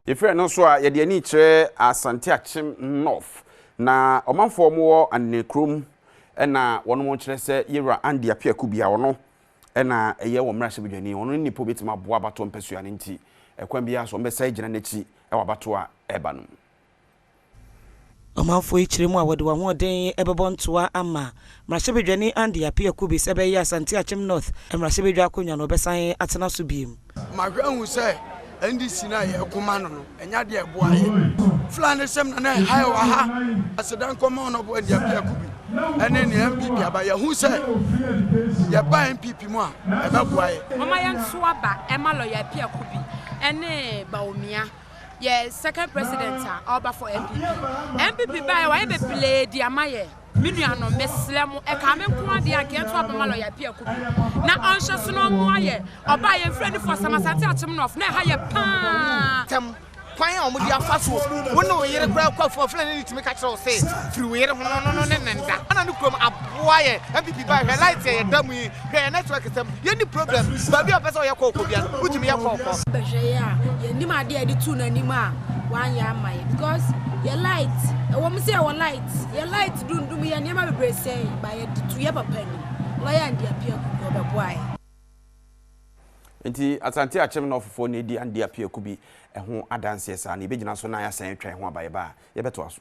Yɛfiri ɛno nso a, yɛde ani rekyerɛ Asante Akyem North, na ɔmanfoɔ a wɔwɔ Anene kurom na wɔn kyerɛ sɛ Yewura Andy Appiah Kubi a ɔno na ɛyɛ wɔn mmarahyɛbadwani, ɔno ne nipa a ɔbɛtumi aboa abatoɔ mpasua no nti ɛkwan biara so wɔbɛsan agyina n'akyi wɔ abatoɔ a ɛreba no mu. Ɔmanfoɔ yi kyerɛ mu a wɔde wɔn ahoɔden bɛbɔ ntoa ama Mmarahyɛbadwani Andy Appiah Kubi sɛ ɛbɛyɛ Asante Akyem North mmarahyɛbadwa akonnwa no ɔbɛsan atena so bio. Mahwɛ ahu sɛ NDC no a yɛreko ma no no, ɛnyɛ adeɛ a ɛboa yɛn. Fulani sɛm na na ɛha yɛn wɔ ha. Aseda nkɔma Honourable Andy Appiah Kubi ɛne ne NPP aba. Yɛahu sɛ yɛba NPP mu a, ɛbɛboa yɛn. Momma yɛnto aba mma Lawyer Appiah Kubi ne Bawumia. Yɛ second president a ɔba for NPP. NPP baeɛ wayɛ bebree de ama yɛ. Me nuanom mesrɛ mo ɛkaa me nko ara deɛ anka yɛnto aba ma lawyer Appiah Kubi na ɔnhyɛ so na ɔmmoa yɛ. Ɔbaa yɛn firi Anifo Asam Asante Akyem North na ɛha yɛ paa. Ntɛm kwan a wɔde afa so wo ne wo yere koraa kɔ afuom a Fulani no tumi ka kyerɛ wo se firi wo yere ho no no ne ne nda. Ghana no kurom aboa yɛn NPP bae hwɛ light a yɛda mu yi hwɛ yɛn network sɛm yɛnni problem baabi a wopɛ sɛ woyɛ kɔɔkɔ bia no wotumi yɛ kɔɔkɔ. Bɛhwɛ yɛ a yɛnnim adeɛ a yɛde too n'anim a wanyɛ ama yɛ because yɛ light ɛwɔ mu sɛ yɛwɔ light yɛ light dundum yɛ nneɛma bebree sɛe ba yɛde to yɛ papa anim lawyer and apia kuku ɔbɛboa yɛ. Nti Asante Akyem Northfoɔ na ɛdi Andy Appiah Kubi ho adanseɛ saa na yɛbɛgyina so na yɛasan atwa yɛn ho aba yɛba a yɛbɛtoa so.